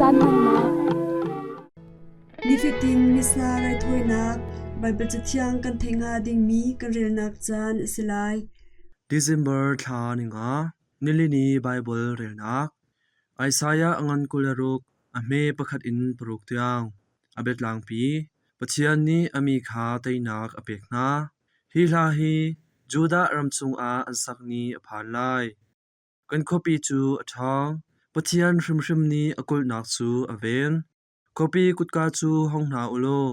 Caan hmannak. Nifatin Missa raithawinak Baibal Cathiang kan theih hnga dingmi kan relnak caan a si lai. December thla ninga, nilini Baibal relnak. Isaiah a ngan 26, a hme pakhat in paruk tiang. A biatlangpi, Pathian nih a mi kha teinak a pek hna. Hi hla hi Judah ram chungah an sak ni a phan lai. Kan khuapi cu a ṭhawng, Pathian hrimhrim nih a kulhnak cu a ven. Khuapi kutka cu hong hna u law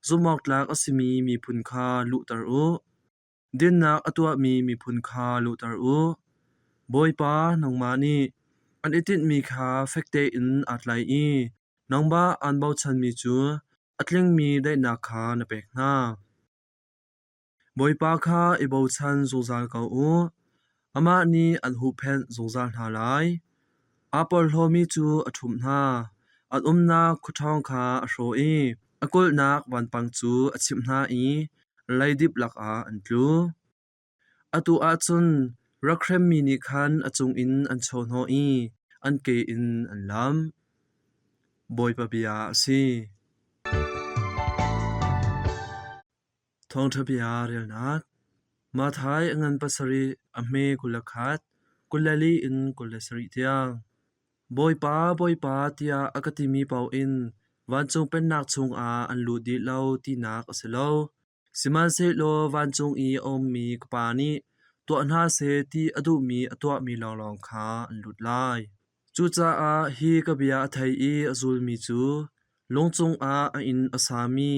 zumhawktlak a simi miphun kha luhter u. Dinnak a tuahmi miphun kha luhter u. Bawipa, nangmah nih an i tinhmi kha fek tein aa tlai i nangmah aan bochanmi cu a tlingmi daihnak kha na pek hna. Bawipa kha i bochan zungzal ko u; amah nih an huhphenh zungzal hna lai. Aa porhlawmi cu a ṭhumh hna, an umnak khuaṭhawng kha a hrawh i a kulhnak vanpang cu a chimh hna i leidip lakah an tlu. Atu ah cun rak hremmi nih khan a cungin an chawhhnawh i an ke in an lamh. Bawipa bia a si. Thawngṭha bia relnak Matthai a ngan pasarih, a hme 21, 24 in 27 tiang. Bawipa, Bawipa tiah a ka timi paoh in vancung pennak chungah an lut dih lo tinak a si lo. Sihmanhsehlaw vancung i a ummi ka Pa nih tuah hna seh ti a duhmi a tuahmi lawnglawng kha an lut lai. Cucaah hi ka bia a thei i a zulmi cu lung cungah a inn a sami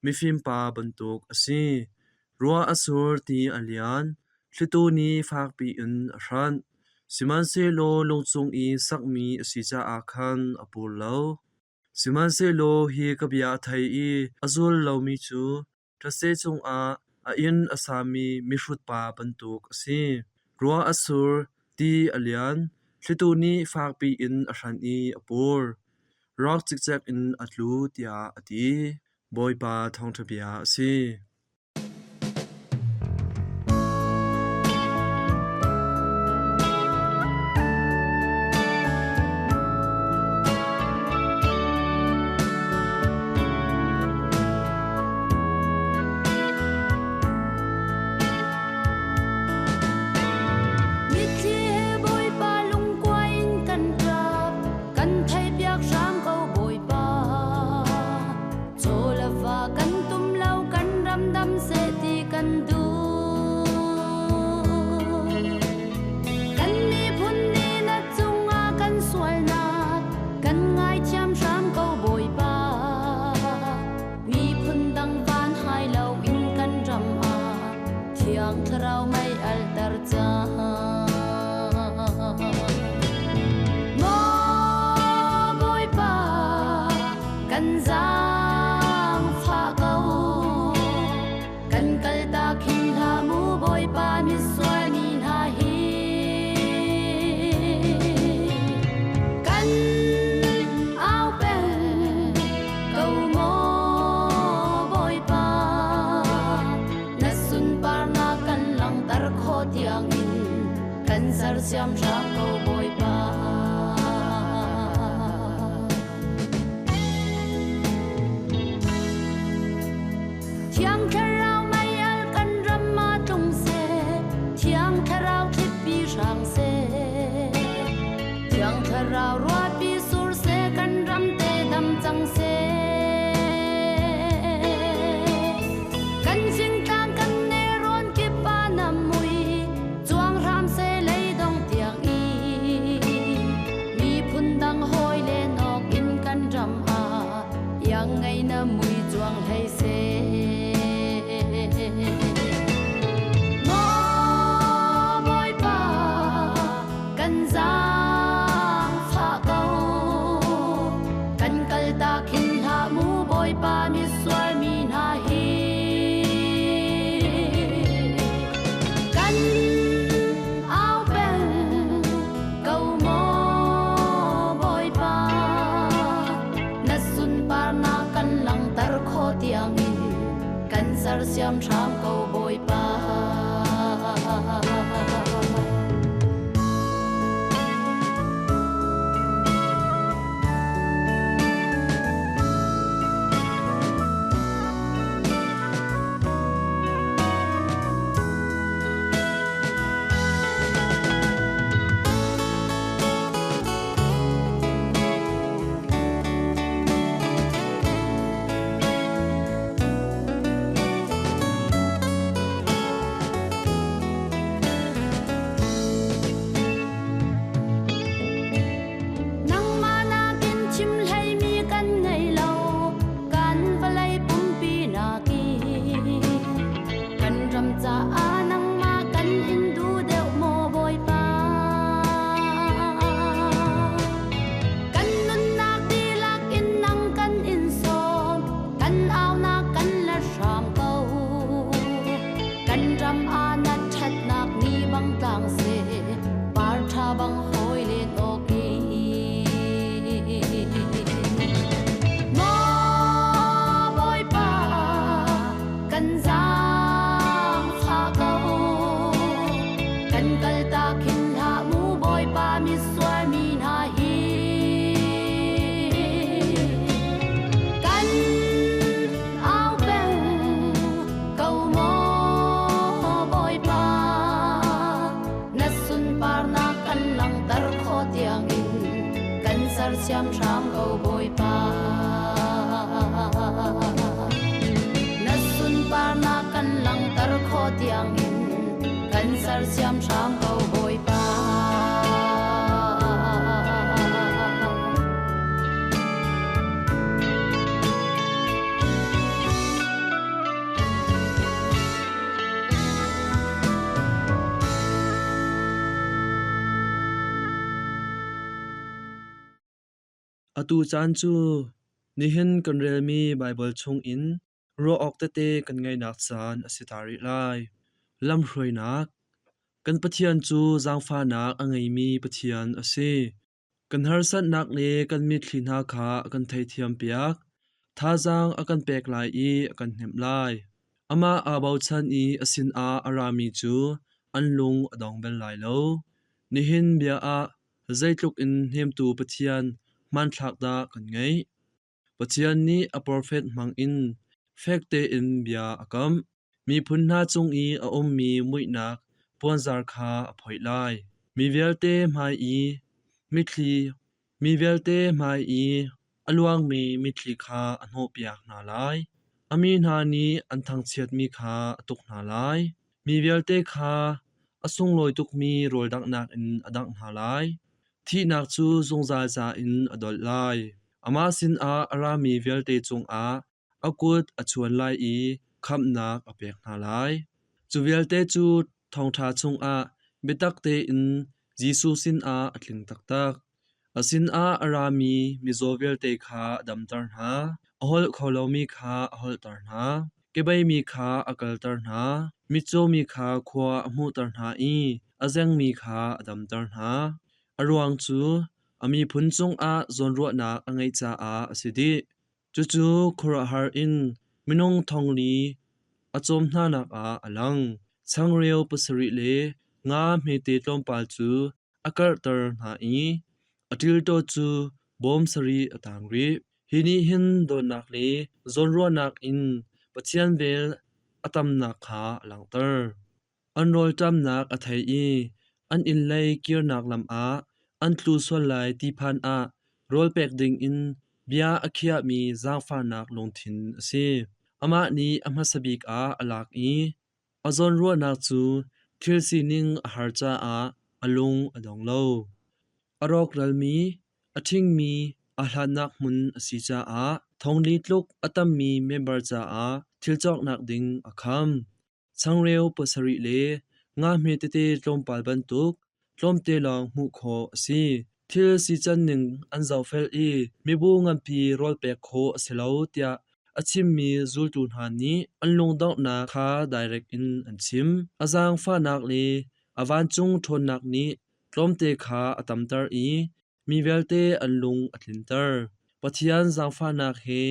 Mifimpa bantuk a si. Ruah a sur ti a lian, thlitu nih fakpi in a hranh. Sihmanhsehlaw lungcung i sakmi a si caah khan a pur lo. Sihmanhsehlaw hi ka bia a thei i a zul lomi cu thetse cungah a inn a sami mihrutpa bantuk a si. Ruah a sur, ti a lian, thlitu nih fakpi in a hranh i a pur. Rawk cikcek in a tlu tiah a ti. Bawipa thawngṭha bia a si. Mitthli he Bawipa lungkuai in kan ṭap, kan theihpiak hram ko Bawipa. Chaw le va kan tum lo, kan ram dam seh ti kan duh. Kan miphun nih na cungah kan sualnak, kan ngaithiam hram ko Bawipa. Miphun dang van hai lo in kan ram ah Thiang Thlarau mei alter cang. Maw Bawipa, kan zaangfah ko. Kan kaltak hin hlah mu Bawipa misual mi hna hi. Kan au peng ko maw Bawipa, na sunparnak kan langhter khawh tiangin kan sersiam hram ko Bawipa. Thiang Thlarau mei al kan ram ah tlung seh, Thiang Thlarau thlipi hrang seh. Thiang Thlarau ruahpi sur seh, kan ram te dam cang seh. Kan fingtlang kan nelrawn kip ah na mui, cuang hram seh leidong tiang i. Miphun dang hawi le nok in kan ram ah, iang ngei na mui cuang hlei seh. Maw Bawipa, kan zaangfah ko. Kan kaltak hin hlah mu Bawipa misual mi hna hi. Kan au peng ko maw Bawipa, na sunparnak kan langhter khawh tiangin kan sersiam hram ko Bawipa. bang hawi len awk i. Maw Bawipa kan zaangfah ko, kan kaltak hin hlah mu Bawipa misual mi hna hi. Kan au peng ko maw Bawipa, na sunparnak kan langhter khawh tiangin kan sersiam hram ko Bawipa. Na sunparnak kan langhter khawh tiangin kan sersiam hram ko Bawipa. Atu caan cu nihin kan relmi Baibal chungin ruah awk tete kan ngeihnak caan a si ta rih lai. Lamhruainak Kan Pathian cu zaangfahnak a ngeimi Pathian a si. Kan harsatnak le kan mitthli hna kha a kan theithiampiak. Thazaang a kan pek lai i a kan hnemh lai. Amah aa bochan i a sinah a rami cu an lung a dong bal lai lo. Nihin bia ah zeitluk in hnemtu Pathian hmanthlak dah kan ngeih. Pathian nih a profet hmangin fek tein bia a kamh. Miphun hna cung i a ummi muihnak puanzar kha a phoih lai. Mi vialte hmai i mitthli mi vialte hmai i a luangmi mitthli kha a hnawhpiak hna lai. A mi hna nih an thangchiatmi kha a tuk hna lai. Mi vialte kha a sunglawi tukmi rawl danghnak in a dangh hna lai. Thihnak cu zungzal ca in a dolh lai. Amah sinah a rami vialte cungah a kut a chuan lai i khamhnak a pek hna lai. Cu vialte cu thawngṭha chungah biatak tein Jesuh sinah a tling taktak. A sinah a rami mizaw vialte kha a damter hna, a holh kho lomi kha a holhter hna, kebeimi kha a kalter hna, mitcawmi kha khua a hmuhter hna i a zengmi kha a damter hna. A ruang cu a miphun cungah zawnruahnak a ngeih caah a si dih. Cucu khuaruahhar in minung thongli a cawm hnanak ah a lang. Changreu pasarih le nga hmete tlawmpal cu a karhter hna i a ṭilṭaw cu bawm sarih a tang rih. Hi nih hin dawtnak le zawnruahnak in Pathian vel a tamnak kha a langhter. An rawlṭamnak a thei i an inn lei kirnak lam ah an tlu sual lai ti phan ah rawl pek dingin bia a khiahmi zaangfahnak lungthin a si. Amah nih a hmasa bik ah a lak i a zawnruahnak cu thil sining a har caah a lung a dong lo. A rawkralmi, a ṭhingmi aa hlannak hmun a si caah thongli tluk a tammi member caah thil cawknak ding a kham. Changreu pasarih le nga hmetete tlawmpal bantuk tlawmte lawng hmuh khawh a si. Thil sican ning an zohfel i mibu nganpi rawl pek khawh a si lo tiah a chimmi zultu hna nih an lungdonghnak kha dairek in an chim. A zaangfahnak le a vancung ṭhawnnak nih tlawmte kha a tamter i mi vialte an lung a tlinter. Pathian zaangfahnak he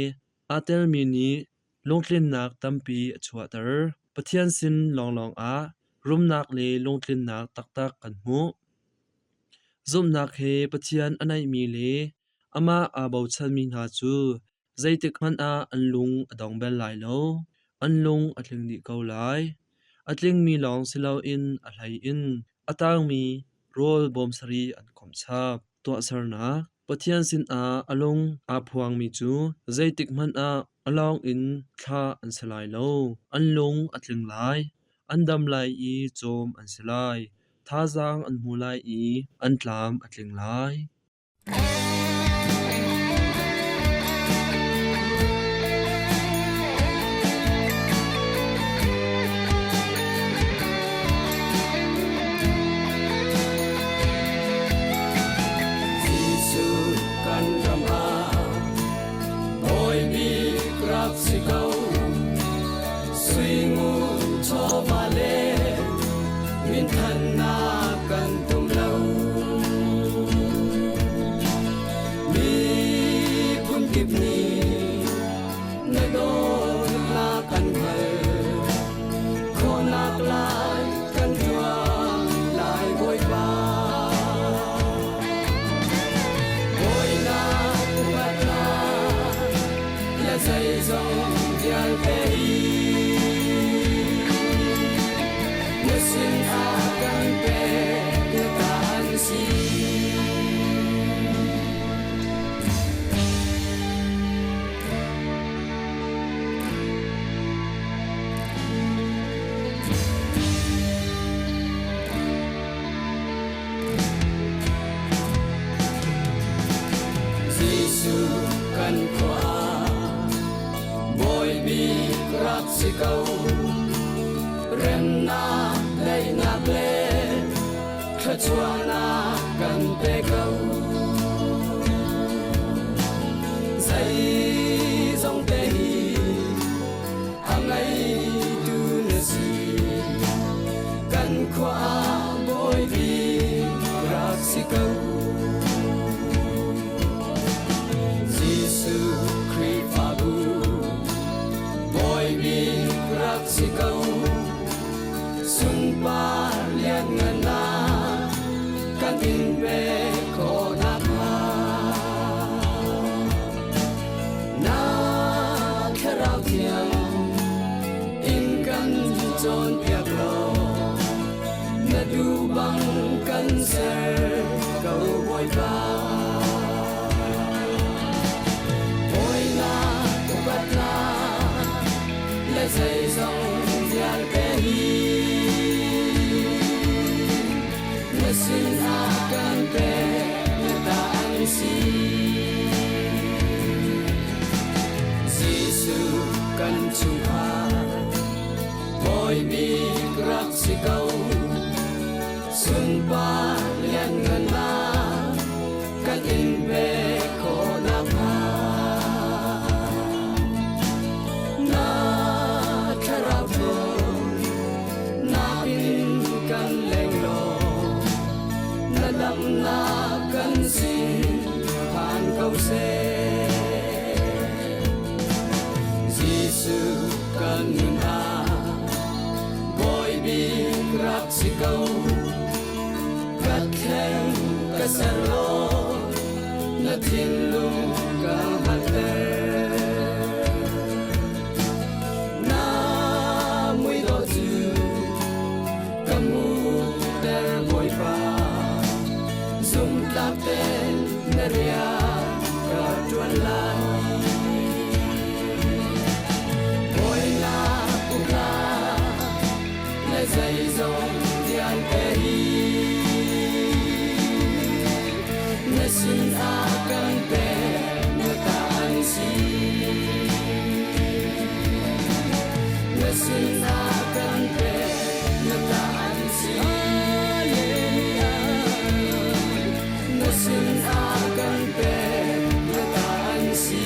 aa telmi nih lungtlinnak tampi a chuahter. Pathian sin lawnglawng ah rumnak le lungtlinnak taktak kan hmuh. Zumhnak he Pathian a naihmi le amah aa bochanmi hna cu zeitik hmanh ah an lung a dong bal lai lo. An lung a tling dih ko lai. A tlingmi lawng si loin a hlei in a tangmi rawl bawm sarih an khawmh chap. Tuahsernak Pathian sinah a lung aa phuangmi cu zeitik hmanh ah a lawng in thlah an si lai lo. An lung a tling lai, an dam lai i cawm an si lai. Thazaang an hmu lai i an tlam a tling lai. Jesuh kan ram ah bawi bik rak si ko. Sui ngun chawva le minthannak kan tum lo. vialte hi na sinah kan pek na ta an si. Jesuh kan khua Bawi bik rak si ko. Remnak, daihnak le thluachuahnak kan pe ko. Zeizong te hi a ngeitu na si. Kan khua ah Bawi bik rak si ko. Jesuh Khrihfabu Bawi bik rak si ko. Sunpar lianngannak kan in pek khawh nakhnga. Na Thlarau Thiang in kan cawnpiak law na duh bang kan ser ko Bawipa. Bawinak upatnak le zeizong vialte hi na sinah kan pek na ta an si. Jesuh kan chungkhar Bawi bik rak si ko. Sunpar lianngannak kan in pek khawh nakhnga. Na thlarau thawn nain kan leng law na damnak kan sin phan ko seh. Jesuh kan nun ah Bawi bik rak si ko. Ka thleng ka ser law na thinlung ka hngalhter. Na muidawh cu ka hmuhter Bawipa. Zumtlak tein na rian ka ṭuan lai. Bawinak uknak le zeizong vialte hi na sinah kan pek na ta an si. Na sinah kan pek na ta an si. Na sinah kan pek na ta an si.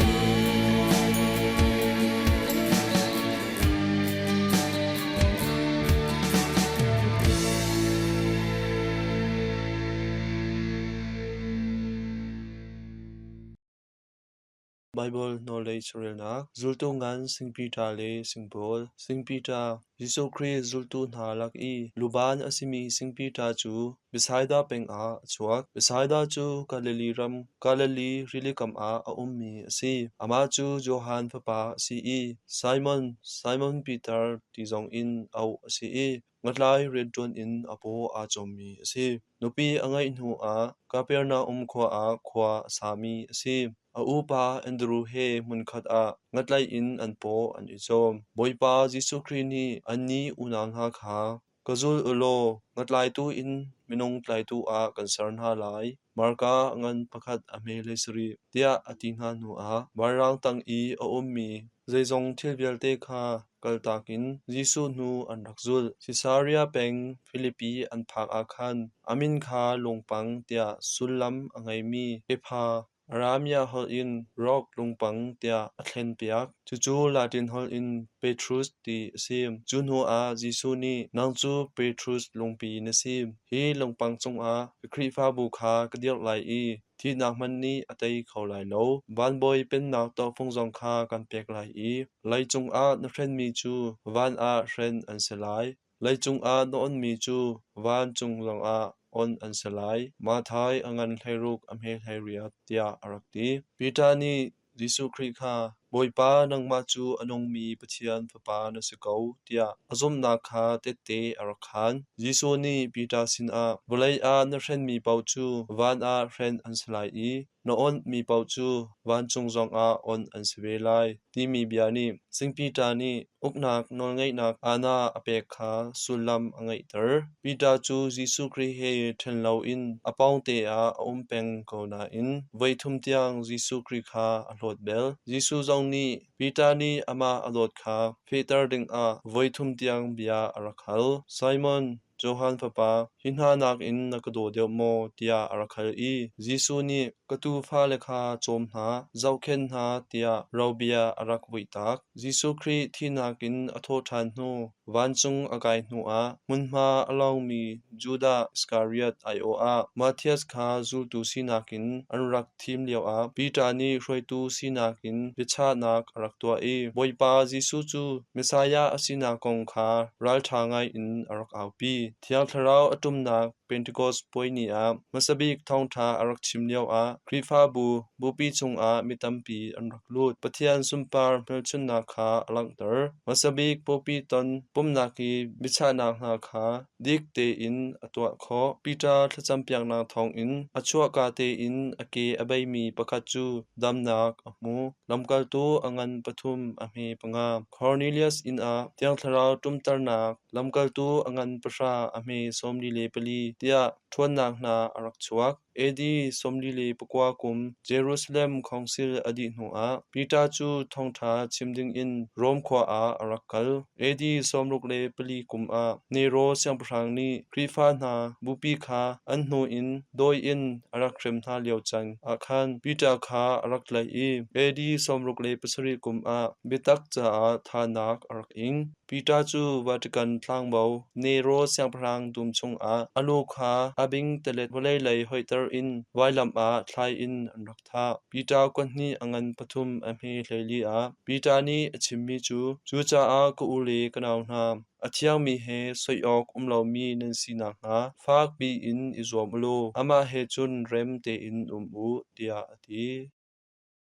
Baibal Knowledge relnak Zultu ngan Sing Peter le Sing Paul. Sing Peter, Jesuh Khrih zultu hna lak i luban a simi Sing Peter cu Bethsaida peng ah a chuak. Bethsaida cu Galilee ram Galilee rilikam ah a ummi a si. Amah cu Johan fapa a si i Simon, Simon Peter ti zongin auh a si i ngatlai rianṭuan in a paw aa cawmmi a si. Nupi a ngeih hnuah Kapernaum khua ah khua a sami a si. A upa Andru he hmunkhat ah ngatlaih in an paw an i cawm. Bawipa Jesuh Khrih nih annih unau hna kha, Ka zul u law ngatlaitu in minung tlaitu ah kan ser hna lai. Marka ngan pakhat a hme le sarih, tiah a ti hna hnuah vanrang tang i a ummi zeizong thil vialte kha kaltak in Jesuh hnu an rak zulh. Sisaria peng Filipi an phak ah khan a min kha lungpang tiah sullam a ngeimi Kepha Aramia holh in Rock lungpang tiah a thlenpiak. Cucu Latin holh in Petrus ti a si. Cu hnuah Jesuh nih, Nang cu Petrus lungpi na si. Hi lungpang cungah ka Khrihfabu kha ka dirh lai i thihnak hmanh nih a tei kho lai lo. Vanbawi pennak tawhfung zong kha kan pek lai i leicung ah na hrenmi cu van ah hren an si lai. Leicung ah na onmi cu vancung zongah on an si lai. Matthai a ngan 16 a hme 18 tiah a rak ti. Peter nih Jesuh Khrih kha. Bawipa, nangmah cu a nungmi Pathian Fapa na si ko, tiah a zumhnak kha tehte a rak khaan. Jesuh nih Peter sinah, Vawlei ah na hrenmi paoh cu van ah hren an si lai i na awnhmi paoh cu vancung zongah awnh an si ve lai, timi bia nih Saint Peter nih uknak nawlngeihnak aana a pek kha sullam a ngeihter. Peter cu Jesuh Khrih he ṭhen loin a pawngte ah a um peng ko nain voithum tiang Jesuh Khrih kha a hlawt bal. Jesuh zong nih Peter nih amah a dawt kha fehter dingah voithum tiang bia a rak hal. Simon, Johan fapa, hi hna nakin na ka daw deuh maw? tiah a rak hal i Jesuh nih ka tuufale kha cawm hna, zohkhenh hna tiah robia a rak vuihtak. Jesuh Khrih thihnak in a thawhṭhan hnu, vancung a kai hnuah hmunhma a lawngmi Judah Iskariot aiawh ah Matthias kha zultu sinak in an rak thim lioah Peter nih hruaitu sinak in biachahnak a rak tuah i Bawipa Jesuh cu Messiah a sinak kong kha ralṭha ngaiin a rak aupi. Thiang Thlarau a ṭumnak Pentecost puai ni ah hmasa bik thawngṭha a rak chim lioah Khrihfabu bupi chungah mi tampi an rak lut. Pathian sunpar hmelchunhnak kha a langhter. Hmasa bik pawpi ton pumhnak i biachahnak hna kha dik tein a tuah khawh. Peter thlacampiaknak thawngin a chuahka tein a ke a beimi pakhat cu damnak a hmu. Lamkaltu a ngan pathum a hme panga. Cornelius inn ah Thiang Thlarau ṭumternak lamkaltu a ngan pahra a hme 44 tiah ṭhawnnak hna a rak chuak. AD 49 kum Jerusalem Council a dih hnuah Peter cu thawngṭha chim dingin Rom khua ah a rak kal. AD 64 kum ah Nero siangpahrang nih Khrihfa hna bupi kha an hnu in dawi in a rak hrem hna lio caan ah khan Peter kha a rak tlaih i AD 67 kum ah biatak caah thahnak a rak ing. Peter cu Vatican tlangbo Nero siangpahrang dum chungah a lu kha a bingtalet vawlei lei hoihter in vailam ah thlai in an rak thah. Peter kuahnih a ngan pathum a hme 14 ah Peter nih a chimmi cu, Cucaah ka u le ka nau hna, a thiangmi he soi awk um lomi nan si nakhnga fakpi in i zuam u law amah he cun rem tein um u, tiah a ti.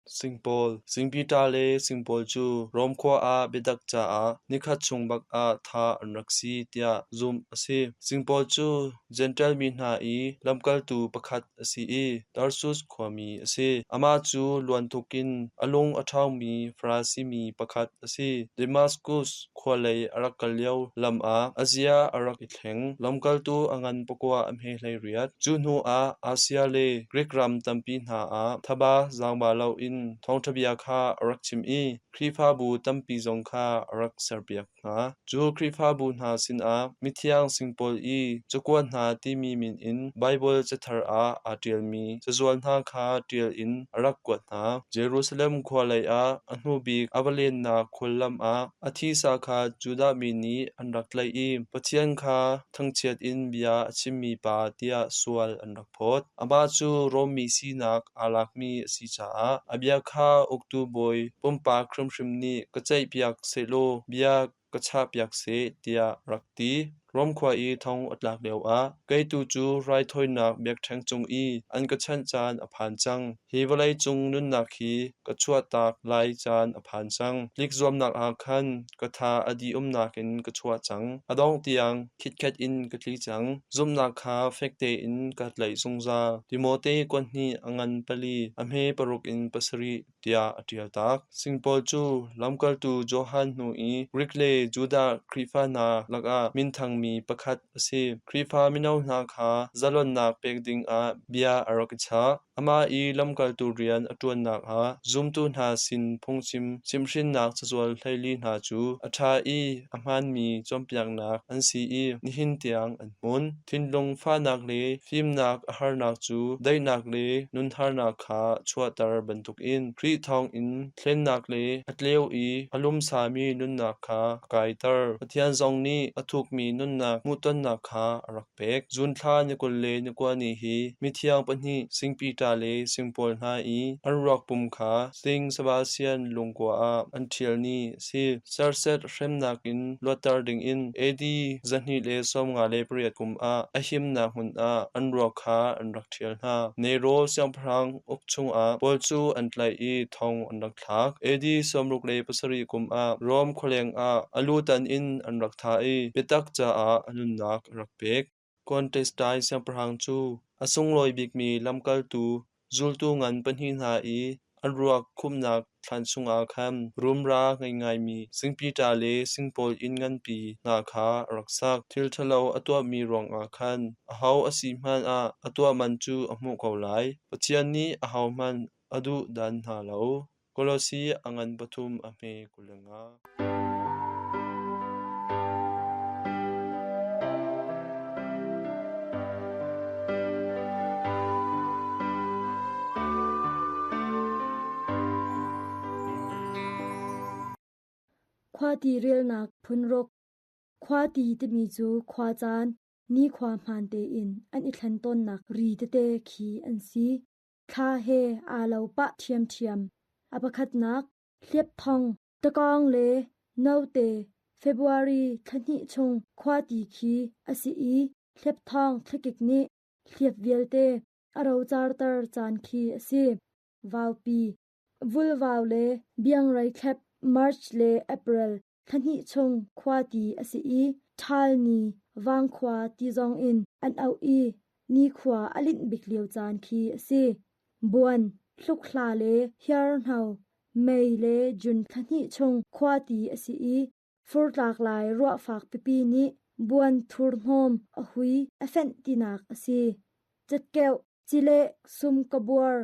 Singpaul, Singpiter le Singpaul cu Rom khua ah biatak caah nikhat chung bak ah thah an rak si tiah zumh a si. Singpaul cu Jentail mi hna i lamkaltu pakhat a si i Tarsus khuami a si. Amah cu luan tuk in a lung a ṭhawngmi Farasi mi pakhat a si. Damaskus khua lei a rak kal lio lam ah a zia a rak i thleng. Lamkaltu a ngan pakua a hme 18. Cu hnu ah Asia le Grik ram tampi hna ah thaba zaangba loin thawngṭha bia kha a rak chim i Khrihfabu tampi zong kha a rak serpiak hna. Cu Khrihfabu hna sinah mithiang sing pawl i cakuat hna timi min in Baibal cathar ah aa ṭialmi cazual hna kha ṭial in a rak kuat hna. Jerusalem khua lei ah a hnu bik a va lennak khuallam ah a thisa kha Judah mi nih an rak tlaih i Pathian kha thangchiat in bia a chimmi pa tiah sual an rak phawt. Amah cu Rom mi sinak aa lakmi a si caah a bia kha uktu bawi pumpak hrimhrim nih ka ceihpiak sehlaw bia ka chahpiak seh tiah rak ti. Rom khua i thong a tlak lioah kei tu cu raithawinak biakṭheng cung i an ka chanh caan a phan cang. Hi vawleicung nunnak hi ka chuahtak lai caan a phan cang. Tlikzuamnak ah khan ka tha a dih-umnak in ka chuah cang. A dongh tiang khitkhet in ka tli cang. Zumhnak kha fek tein ka tlaih zungzal. Timote kuahnih a ngan pali, a hme paruk in pasarih tiah a ṭialtak. Singpaul cu lamkaltu Johan hnu i Grik le Judah Khrihfa hna lakah minthangmi pakhat a si. Khrihfa mino hna kha zalonnak pek dingah bia a rak i chah. Amah i lamkaltu rian a ṭuannak ah zumtu hna sin phungchim chimhhrinnak cazual 14 hna cu a ṭha i a hmaanmi cawnpiaknak an si i nihin tiang an hmun. Thinlung fahnak le fimnak a harnak cu daihnak le nunharnak kha chuahter bantukin Khrih thawngin thlennak le a tleu i a lumsami nunnak kha a kaiter. Pathian zong nih a thukmi nunnak hmuhtonnak kha a rak pek. June thla ni 29 ni hi mithiang pahnih Sing Peter le Sing Paul hna i an ruak pum kha Sing Sebastian lungkua ah an ṭhial ni a si. Serset hremnak in luatter dingin AD 258 kum ah a himnak hmun ah an ruak kha an rak ṭhial hna. Nero siangpahrang uk chungah Paul cu an tlaih i thong an rak thlak. AD 67 kum ah Rom khualeng ah a lu tan in an rak thah i biatak caah a nunnak a rak pek. Constantine siangpahrang cu a sunglawi bikmi lamkaltu zultu ngan pahnih hna i an ruak khumhnak thlan chungah khan rumra ngei ngaimi Sing Peter le Sing Paul inn nganpi hna kha a rak sak. Thil ṭhalo a tuahmi ruangah khan aho a si hmanh ah a tuah man cu a hmuh ko lai. Pathian nih ahohmanh a duh dan hna lo. Kolosi a ngan pathum a hme 25. Khuati relnak phunruk. Khuati timi cu khuacaan, nikhua hmaan tein an i thlen tawnnak ri tete khi an si. Thla he aa lo pah ṭhiamṭhiam. A pakhatnak, hliapthong, takawng le note February thlahnih chung khuati khi a si i hliapthawng thlakik nih hliap vialte a rocarter caan khi a si. Vaupi, vulvau le biangrei thlep March le April thlahnih chung khuati a si i ṭhal ni vangkhua ti zong in an auh i nikhua a linh bik lio caan khi a si. Buan, hlukhla le hiarhno, May le June thlahnih chung khuati a si i furtlak lai ruah fak pipi nih buan thurhnawm a hui a fenh tinak a si. Catkeuh, Cileh, sum kabuar,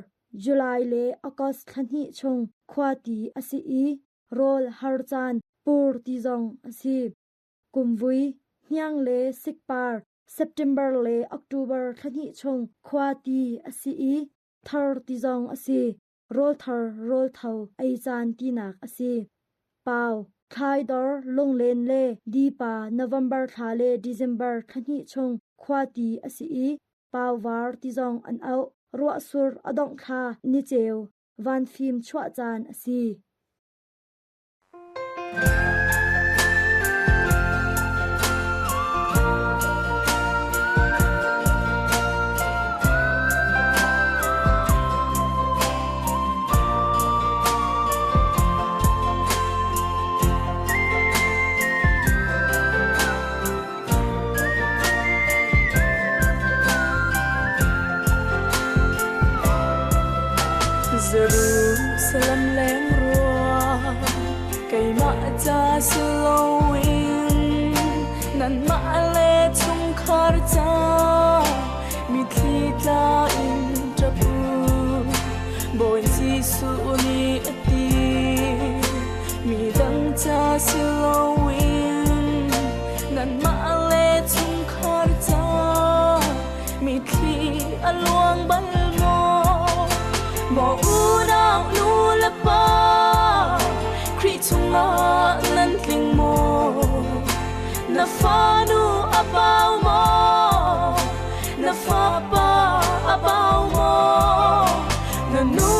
July le August thlahnih chung khuati a si i rawl har caan pur ti zong a si. Kumvui, hniang le sikpar, September le October thlahnih chung khua ti a si i thar ti zong a si. Rawl thar rawl tho ei caan tinak a si. Pau, thlaidor, lunglen le dipa November thla le December thlahnih chung khua ti a si i pauvar ti zong an auh. Ruahsur a dongh thla niceu vanfim chuah caan a si. Jerusalem leng rua keimah ca si loin nanmah le chungkhar ca mitthli tla in ṭap u. Bawi Jesuh nih a ti midang ca si loin nanmah le chungkhar ca mitthli a luang bal maw? Maw unau nu le pa Khrih chungah nan tling maw? Na fanu a pau maw? Na fapa a pau maw? Na nu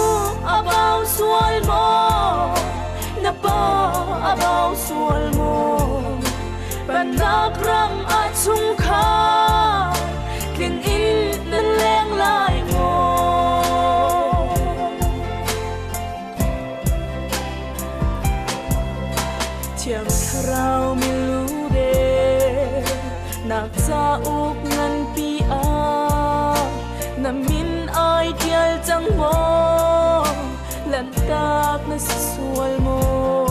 a bau sual maw? Na pa a bau sual maw? Pennak ram ah chungkhar tling in nan leng lai maw? Thiang Thlarau milu re nak cauk nganpi ah na min ai tial cang maw? Lanhtak na si sual maw?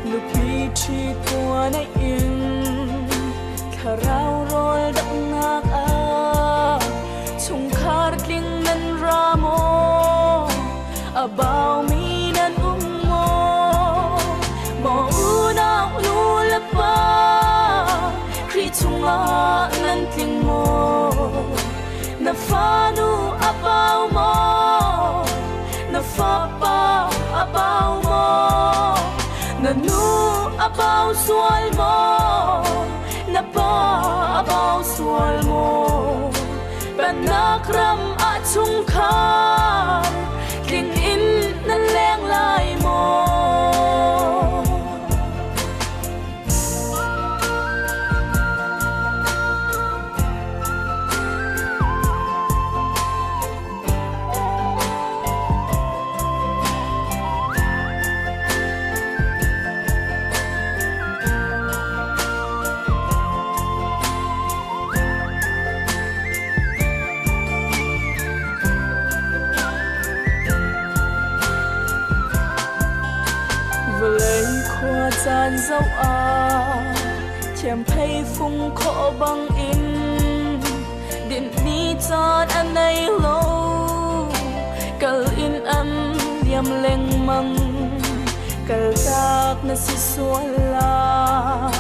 Nupi ṭhi tuan a in thlarau rawl danghnak ah chungkhar tling nan ra maw? A baumi nan um maw? Maw unau nu le pa Khrih chungah nan tling maw? Na fanu a pau maw? Na fapa a pau maw? Na nu a pau sual maw? Na pa a pau sual maw? Pennak ram ah chungkhar tling in nan leng lai maw? Caan zoh ah thiam phei fung khawh bang in din ni caan a nei lo kal in an liam lengmang kaltak na si sual lai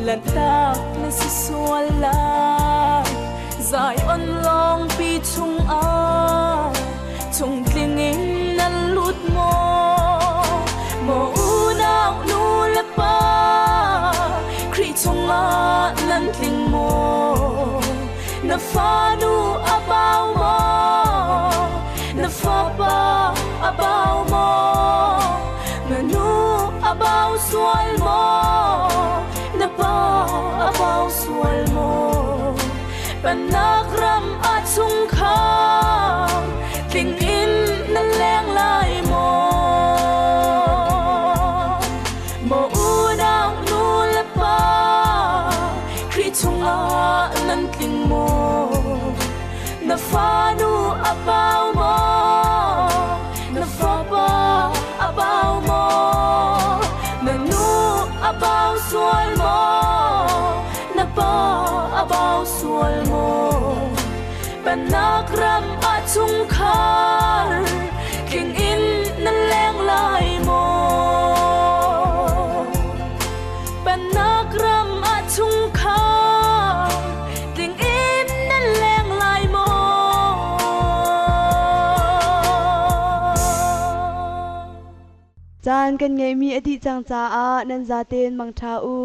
lantak na si sual lai Zion lawng pi chung ah chung tling in nan lut maw maw unau nu le pa Khrih chungah nan tling maw na fanu a bau maw na fapa a bau maw na nu a bau sual maw na pa a bau sual maw Pennak ram a chungkhar tling in na leng lai maw maw unau nu le pa Khrih chungah nan tling maw na fanu a bau maw na fapa a bau maw na nu a bau sual maw na pa a bau sual maw Pennak ram a chungkhar tling in nan leng lai maw Pennak ram a chungkhar tling in nan leng lai maw Caan kan ngeihmi a dih cang caah nan zaten mangṭha u.